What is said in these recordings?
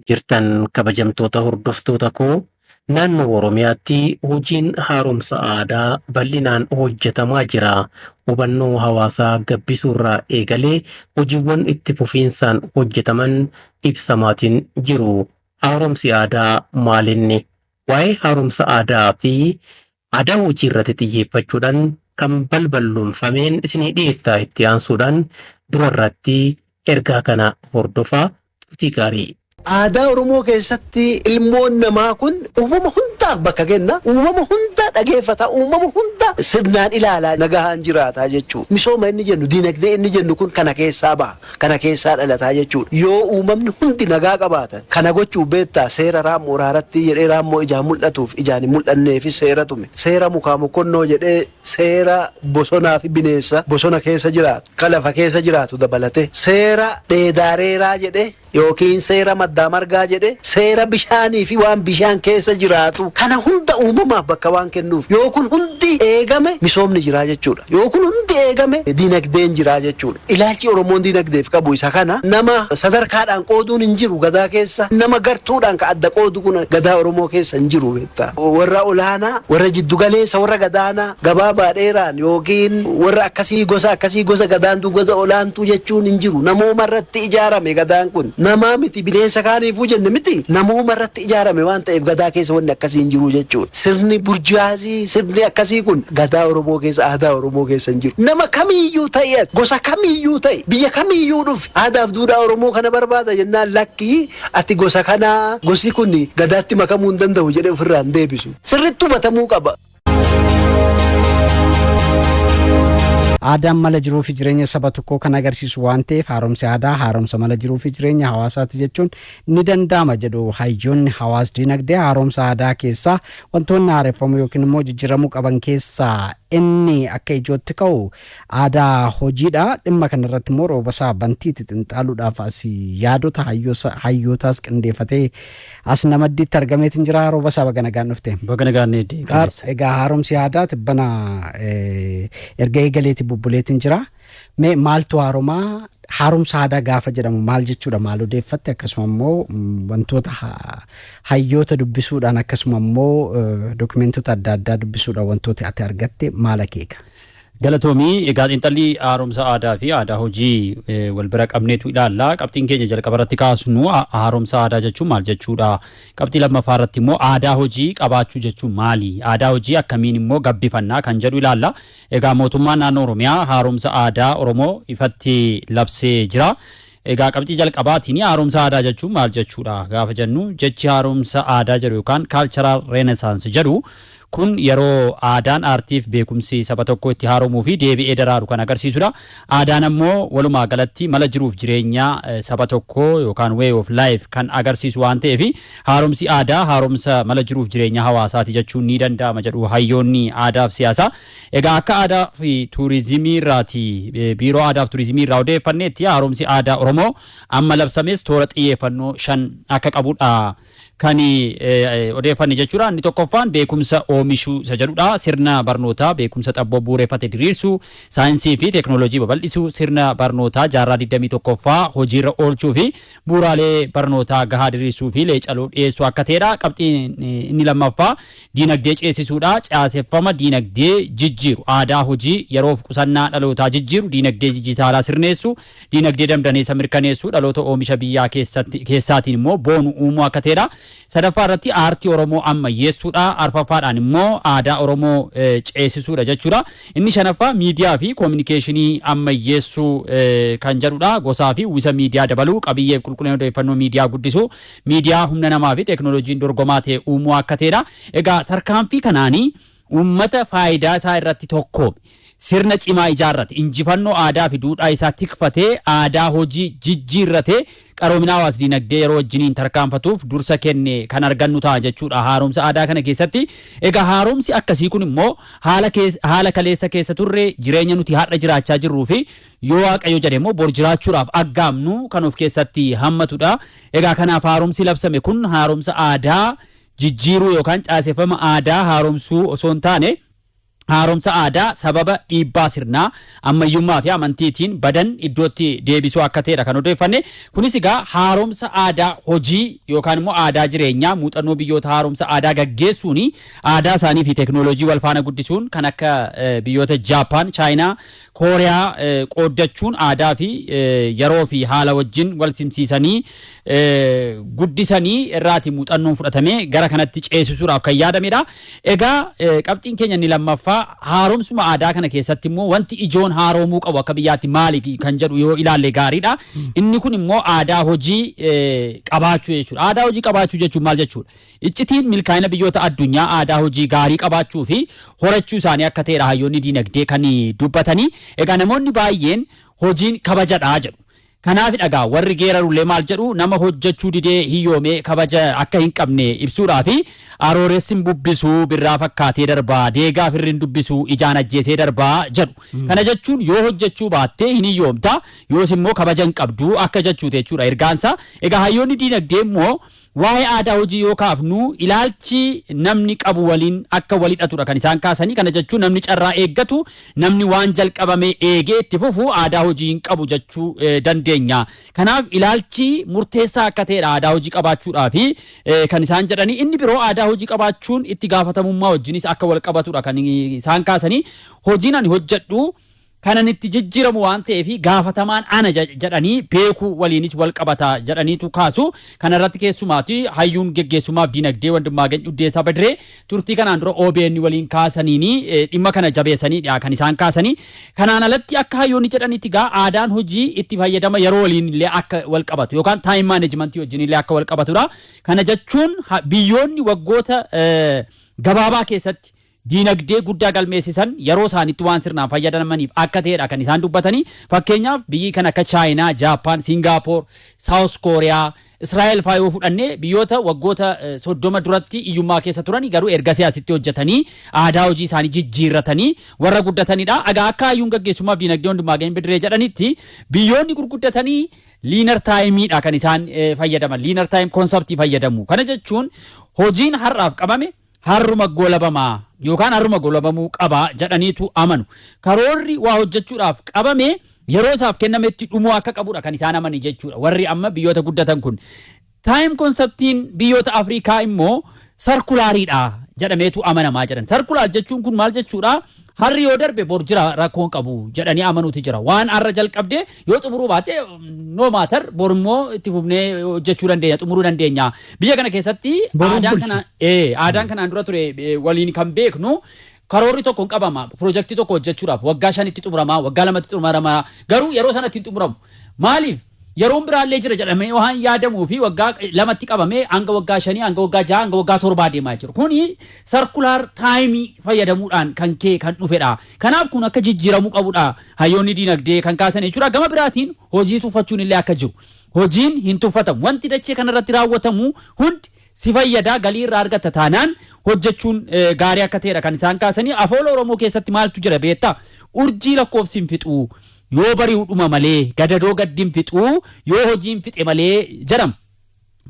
Jirtan kabajamtoota hordoftoota koo, naannoo Oromiyaatti hojiin haaromsa aadaa bal'inaan hojjetamaa jira. Hubannoo hawaasaa gabbisuurraa eegalee hojiiwwan itti fufiinsaan hojjetaman ibsamaatiin jiru. Haaromsi aadaa maalinni? Waa'ee haaromsa aadaa fi aadaa hojii irratti xiyyeeffachuudhaan kan balballoomfameen isinii dhiyeessaa. Itti aansuudhaan durarratti ergaa kana hordofaa, turtii gaarii. Aadaa Oromoo keessatti ilmoon namaa kun uumama hundaaf bakka kenna. Uumama hunda dhageeffata. Uumama hunda sirnaan ilaalaa nagahaan jiraata jechuudha. Misooma inni jennu, diinagdee inni jennu kun kana keessaa baha. Kana keessaa dhalataa jechuudha. Yoo uumamni hundi nagaa qabaatan, kana gochuuf beektaa, seera raammoo raaratti jedhee raammoo ijaan mul'atuuf ijaan hin mul'anneefis seera tume. Seera mukaa mokkonnoo jedhee seera bosonaa fi bineensa bosona keessa jiraatu, kan lafa keessa jiraatu dabalate. Seera dheedaareeraa jedhee yookiin seera maddaa margaa jedhe, seera bishaanii fi waan bishaan keessa jiraatu kana hunda uumamaaf bakka waan kennuuf, yoo kun hundi eegame misoomni jiraa jechuudha. Yoo kun hundi eegame diinagdeen jiraa jechuudha. Ilaalchi Oromoon diinagdeef qabu isa kana. Nama sadarkaadhaan qooduun hin jiru gadaa keessa. Nama gartuudhaan ka adda qoodu kun gadaa Oromoo keessa hin jiru beektaa. Warra olaanaa, warra jiddugaleessa, warra gadaanaa, gabaabaa dheeraan yookiin warra akkasii, gosa akkasii, gosa gadaantuu, gosa olaantuu jechuun hin jiru. Namooma irratti ijaarame gadaan kun. Namaa miti, bineensa kaaniifuu jenne miti, namooma irratti ijaarame waan ta'eef gadaa keessa wanni akkasii hin jiru jechuudha. Sirni burjaazii, sirni akkasii kun gadaa Oromoo keessa, aadaa Oromoo keessa hin jiru. Nama kamiiyyuu ta'e, gosa kamiiyyuu ta'e, biyya kamiiyyuu dhufe, aadaaf duudhaa Oromoo kana barbaada jennaan, "Lakkii, ati gosa kanaa, gosi kun gadaatti makamuu hin danda'u" jedhee ofirraa hin deebisu. Sirriitti hubatamuu qaba. Aadaan mala jiruu fi jireenya saba tokkoo kan agarsiisu waan ta'eef, haaromsi aadaa haaromsa mala jiruu fi jireenya hawaasaati jechuun ni danda'ama jedhu hayyoonni hawaas dinagdee. Haaromsa aadaa keessaa wantoonni haareffamuu yookiin immoo jijjiiramuu qaban keessaa inni akka ijootti ka'u aadaa hojiidha. Dhimma kanarratti immoo Roobasaa Bantiitti xinxaaluudhaaf as yaadota hayyootaas qindeeffatee as namaddiitti argameetiin jira. Roobasaa, baga nagaan dhufte. Baga nagaan eegaleessa. Egaa haaromsi aadaa tibbana erga eegaleeti bubbuleetiin jira. Mee maaltu haaromaa? Haaromsa aadaa gaafa jedhamu maal jechuudha? Maal odeeffatte? Akkasuma immoo wantoota hayyoota dubbisuudhaan, akkasuma immoo dokumentoota adda addaa dubbisuudhaan wantoota ati argatte maal akeeka? Galatoomii. Egaa xiinxalli haaromsa aadaa fi aadaa hojii wal bira qabneetu ilaalla. Qabxiin keenya jalqaba irratti kaasnu, haaromsa aadaa jechuun maal jechuudha? Qabxii lammaffaa irratti immoo aadaa hojii qabaachuu jechuun maali? Aadaa hojii akkamiin immoo gabbifannaa kan jedhu ilaalla. Egaa mootummaan naannoo Oromiyaa haaromsa aadaa Oromoo ifatti labsee jira. Egaa qabxii jalqabaatiin haaromsa aadaa jechuun maal jechuudha gaafa jennu, jechi haaromsa aadaa jedhu yookaan cultural renaissance jedhu kun yeroo aadaan, aartiif beekumsi saba tokko itti haaromuu fi deebi'ee daraaru kan agarsiisudha. Aadaan ammoo walumaa galatti mala jiruuf jireenya saba tokkoo yookaan way of life kan agarsiisu waan ta'eef, haaromsi aadaa haaromsa mala jiruuf jireenya hawaasaati jechuun ni danda'ama jedhu hayyoonni aadaa fi siyaasaa. Egaa akka aadaa fi tuurizimii irraati, biiroo aadaa fi tuurizimii irraa odeeffanneetti, haaromsi aadaa Oromoo amma labsames toora xiyyeeffannoo shan akka qabudha kan odeeffanne jechuudha. Inni tokkoffaan beekumsa oomishuu isa jedhudha. Sirna barnootaa beekumsa xabboo bu'uureffate diriirsuu, saayinsii fi teeknooloojii babal'isuu, sirna barnootaa jaarraa 21ffaa hojiirra oolchuu fi bu'uuraalee barnootaa gahaa diriirsuu fi leecaloo dhiyeessuu akka ta'edha. Qabxiin inni lammaffaa diinagdee ceesisuudha. Caaseffama diinagdee jijjiiru, aadaa hojii yeroof qusannaa dhalootaa jijjiiru, diinagdee dijitaalaa sirneessu, diinagdee damdaneessa mirkaneessuu, dhaloota oomisha biyyaa keessaatiin immoo boonu uumuu akka ta'edha. Sadaffaa irratti aartii Oromoo ammayyeessuudha. Arfaffaadhaan immoo aadaa Oromoo ceesisuudha jechuudha. Inni shanaffaa miidiyaa fi koominikeeshinii ammayyeessuu kan jedhudha. Gosaa fi uwwisa miidiyaa dabaluu, qabiyyee fi qulqullina odeeffannoo miidiyaa guddisuu, miidiyaa humna namaa fi teeknooloojiin dorgomaa ta'e uumuu akka ta'edha. Egaa tarkaanfii kanaanii uummata faayidaa isaa irratti tokkoome, sirna cimaa ijaarrate, injifannoo aadaa fi duudhaa isaa tikfatee, aadaa hojii jijjiirratee, qaroomina hawaas dinagdee yeroo wajjiniin tarkaanfatuuf dursa kenne kan argannu ta'a jechuudha haaromsa aadaa kana keessatti. Egaa haaromsi akkasii kun immoo haala kaleessa keessa turre, jireenya nuti har'a jiraachaa jirruu fi yoo Waaqayyo jedhe immoo bor jiraachuudhaaf aggaamnu kan of keessatti hammatudha. Egaa kanaaf haaromsi labsame kun haaromsa aadaa jijjiiruu yookaan caaseffama aadaa haaromsuu osoo hin taane Haaromsa aadaa sababa dhiibbaa sirnaa, ammayyummaa fi amantiitiin badan iddootti deebisuu akka ta'edha kan odeeffanne. Kunis egaa haaromsa aadaa hojii yookaan immoo aadaa jireenyaa, muuxannoo biyyoota haaromsa aadaa gaggeessuun aadaa isaanii fi teeknooloojii wal faana guddisuun kan akka biyyoota Jaappaan, Chaayinaa, Kooriyaa qooddachuun aadaa fi yeroo fi haala wajjin wal simsiisanii guddisanii irraati muuxannoon fudhatamee gara kanatti ceesisuudhaaf kan yaadamedha. Egaa qabxiin keenya inni lammaffaa, haaromsuma aadaa kana keessatti immoo wanti ijoon haaromuu qabu akka biyyaatti maali kan jedhu yoo ilaalle gaariidha. Inni kun immoo aadaa hojii qabaachuu jechuudha. Aadaa hojii qabaachuu jechuun maal jechuudha? Iccitiin milkaa'ina biyyoota addunyaa aadaa hojii gaarii qabaachuu fi horachuu isaanii akka ta'edha hayyoonni diinagdee kan dubbatanii. Egaa namoonni baay'een hojiin kabajadhaa jedhu. Kanaaf dhagaa warri geerarullee maal jedhu? Nama hojjechuu didee hiyyoomee kabaja akka hin qabne ibsuudhaa fi "Arooressi hin bubbisuu, birraa fakkaatee darbaa, deegaa firri hin dubbisuu, ijaan ajjeesee darbaa" jedhu. Kana jechuun yoo hojjechuu baattee hin hiyyoomta, yoos immoo kabaja hin qabdu akka jechuuti jechuudha ergaansa. Egaa hayyoonni diinagdee immoo waa'ee aadaa hojii yoo kaafnu ilaalchi namni qabu waliin akka walhidhatudha kan isaan kaasanii. Kana jechuun namni carraa eeggatu, namni waan jalqabame eegee itti fufu aadaa hojii hin qabu jechuu dandeenya. Kanaaf ilaalchi murteessaa akka ta'edha aadaa hojii qabaachuudhaa fi kan isaan jedhanii. Inni biroo aadaa hojii qabaachuun itti gaafatamummaa wajjinis akka wal qabatudha kan isaan kaasanii. Hojiin ani hojjedhu kanan itti jijjiiramu waan ta'eef gaafatamaan ana jedhanii beekuu waliinis wal qabata jedhaniitu kaasu. Kanarratti keessumaati hayyuun geggeessummaaf diinagdee Wandimmaageny Uddeessaa Badiree turtii kanaan dura OBN waliin kaasaniini dhimma kana jabeessanii kan isaan kaasanii. Kanaan alatti akka hayyoonni jedhanitti gaa aadaan hojii itti fayyadama yeroo waliin illee akka wal qabatu yookaan time managementii wajjin illee akka wal qabatudha. Kana jechuun biyyoonni waggoota gabaabaa keessatti diinagdee guddaa galmeessisan yeroo isaanitti waan sirnaan fayyadamaniif akka ta'edha kan isaan dubbatanii. Fakkeenyaaf biyyi kan akka Chaayinaa, Jaappaan, Siingaappoor, Saawus Kooriyaa, Israa'el faa yoo fudhannee, biyyoota waggoota 30 duratti hiyyummaa keessa turanii garuu ergasii asitti hojjetanii aadaa hojii isaanii jijjiirratanii warra guddatanidha. Egaa akka hayyuun gaggeessummaaf diinagdee Wandimmaageny Bidiree jedhanitti biyyoonni gurguddatanii linear timeiidha kan isaan fayyadaman. Linear time conceptii fayyadamu. Kana jechuun hojiin har'aaf qabame harruma goolabamaa yookaan harruma goolabamuu qaba jedhaniitu amanu. Karoorri waa hojjechuudhaaf qabame yeroo isaaf kennametti dhumuu akka qabudha kan isaan amani jechuudha. Warri amma biyyoota guddatan kun. Time conceptiin biyyoota Afrikaa immoo circulariidha jedhameetu amanamaa jedhan. Circular jechuun kun maal jechuudha? Harri yoo darbe bor jira, rakkoon qabu jedhanii amanuuti jira. Waan har'a jalqabdee yoo xumuruu baate no matter, bor immoo itti fufnee hojjechuu dandeenya, xumuruu dandeenya. Biyya kana keessatti aadaan kanaan dura ture waliin kan beeknu karoorri tokko hin qabama. Piroojeektii tokko hojjechuudhaaf waggaa 5tti xumuramaa, waggaa 2tti xumuramaa, garuu yeroo sanatti hin xumuramu. Maaliif? Yeroon biraallee jira jedhamee waan yaadamuu fi waggaa 2tti qabamee hanga waggaa 5, hanga waggaa 6, hanga waggaa 7 deemaa jiru. Kuni circular timeii fayyadamuudhaan kan kee kan dhufedha. Kanaaf kun akka jijjiiramuu qabudha hayyoonni diinagdee kan kaasan jechuudha. Gama biraatiin hojii tuffachuun illee akka jiru. Hojiin hin tuffatamu. Wanti dachee kanarratti raawwatamu hundi si fayyadaa, galii irraa argatta taanaan hojjechuun gaarii akka ta'edha kan isaan kaasanii. Afoola Oromoo keessatti maaltu jira beektaa? "Urjii lakkoofsi hin fixuu yoo bari'uu dhuma malee, gadadoo gaddi hin fixuu yoo hojiin fixe malee" jedhama.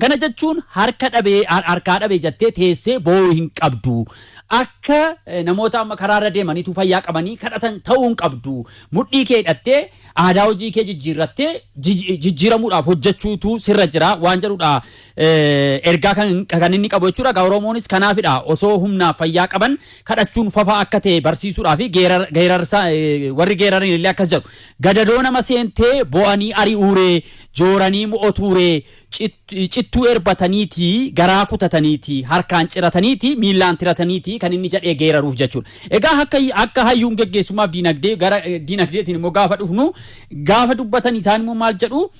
Kana jechuun harka dhabee harkaa dhabee jettee teessee boo'uu hin qabdu. Akka namoota amma karaarra deemaniitu fayyaa qabanii kadhatan ta'uu hin qabdu. Mudhii kee hidhattee aadaa hojii kee jijjiirrattee jijjiiramuudhaaf hojjechuutu sirra jira waan jedhudha ergaa kan inni qabu jechuudha. Egaa Oromoonis kanaafidha osoo humnaaf fayyaa qaban kadhachuun fafa akka ta'e barsiisuudhaa fi geerarsa warri geeraran illee akkas jedhu. "Gadadoo nama seentee bo'anii ari'uuree, jooranii mo'otuuree, cittuu erbataniiti, garaa kutataniiti, harkaan cirataniiti, miillaan tirataniiti" kan inni jedhee geeraruuf jechuudha. Egaa akka hayyuun geggeessummaaf diinagdee gara diinagdeetiin immoo gaafa dhufnu, gaafa dubbatan isaan immoo maal jedhu?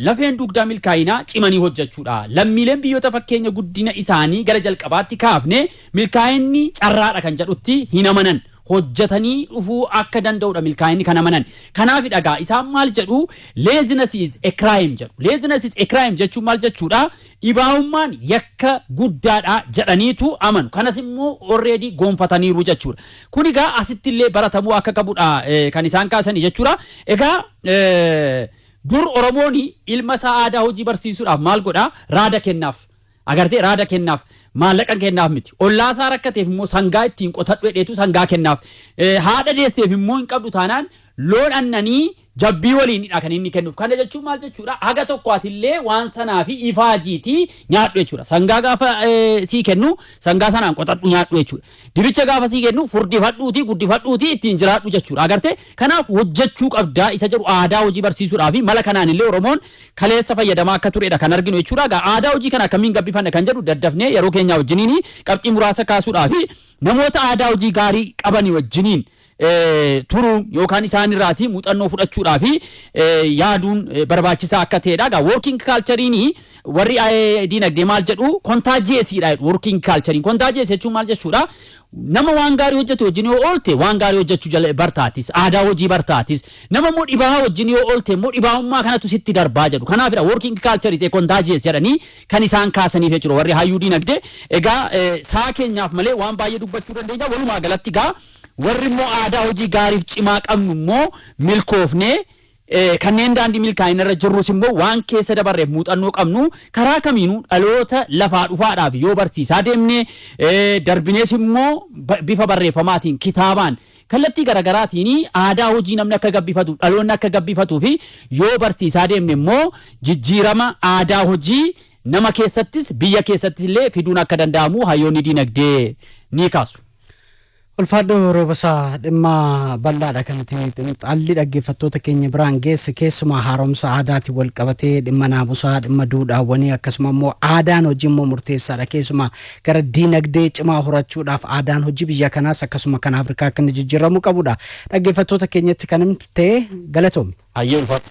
Lafeen dugdaa milkaa'inaa cimanii hojjechuudha. Lammiileen biyyoota fakkeenya guddina isaanii gara jalqabaatti kaafne milkaa'inni carraadha kan jedhutti hin amanan. Hojjetanii dhufuu akka danda'udha milkaa'inni kan amanan. Kanaaf dhagaa isaan maal jedhu? "Laziness is a crime" jedhu. "Laziness is a crime" jechuun maal jechuudha? Dhibaa'ummaan yakka guddaadha jedhaniitu amanu. Kanas immoo already gonfataniiru jechuudha. Kun egaa asitti illee baratamuu akka qabudha kan isaan kaasanii jechuudha. Egaa dur Oromoon ilma isaa aadaa hojii barsiisuudhaaf maal godhaa? Raada kennaaf. Agartee, raada kennaaf. Maallaqa kennaaf miti. Ollaa isaa rakkateef immoo sangaa ittiin qotadhu jedheetu sangaa kennaaf. Haadha deesseef immoo hin qabdu taanaan loon annanii jabbii waliinidha kan inni kennuuf. Kana jechuun maal jechuudha? Haga tokko atillee waan sanaa fi ifaajiitii nyaadhu jechuudha. Sangaa gaafa sii kennu, sangaa sanaan qotadhu, nyaadhu jechuudha. Dibicha gaafa sii kennu, furdifadhuutii, guddifadhuutii, ittiin jiraadhu jechuudha. Agartee, kanaaf hojjechuu qabdaa isa jedhu aadaa hojii barsiisuudhaa fi mala kanaan illee Oromoon kaleessa fayyadamaa akka turedha kan arginu jechuudha. Egaa aadaa hojii kana akkamiin gabbifanna kan jedhu daddafnee yeroo keenyaa wajjiniin qabxii muraasa kaasuudhaa fi namoota aadaa hojii gaarii qabanii wajjiniin turuun yookaan isaan irraatii muuxannoo fudhachuudhaa fi yaaduun barbaachisaa akka ta'edha. Egaa working culture'n warri diinagdee maal jedhu? Contagiousiidha jedhu working culture'n. Contagious jechuun maal jechuudha? Nama waan gaarii hojjetu wajjin yoo oolte, waan gaarii hojjechuu jala bartaatis, aadaa hojii bartaatis. Nama immoo dhibaa wajjin yoo oolte immoo dhibaa'ummaa kanatu sitti darbaa jedhu. Kanaafidha working culture is a contagious jedhanii kan isaan kaasaniif jechuudha warri hayyuu diinagdee. Egaa saa keenyaaf malee waan baay'ee dubbachuu dandeenya. Walumaa galatti gaa warri immoo aadaa hojii gaariif cimaa qabnu immoo milkoofnee, kanneen daandii milkaa'ina irra jirrus immoo waan keessa dabarreef muuxannoo qabnu karaa kamiinuu dhaloota lafaa dhufaadhaaf yoo barsiisaa deemne, darbinees immoo bifa barreeffamaatiin, kitaabaan, kallattii garaagaraatiin aadaa hojii namni akka gabbifatu, dhaloonni akka gabbifatuu fi yoo barsiisaa deemne immoo jijjiirama aadaa hojii nama keessattis biyya keessattis illee fiduun akka danda'amu hayyoonni diinagdee ni kaasu. Ulfaadhoo Roobasaa, dhimma bal'aadha kan itti xinxaalli dhaggeeffattoota keenya biraan geesse. Keessumaa haaromsa aadaatiin wal qabatee dhimma naamusaa, dhimma duudhaawwanii, akkasuma immoo aadaan hojii immoo murteessaadha. Keessumaa gara diinagdee cimaa horachuudhaaf aadaan hojii biyya kanaas akkasuma kan Afrikaa akka inni jijjiiramuu qabudha. Dhaggeeffattoota keenyatti kan himte, galatoomi. Hayyee, ulfaadhu.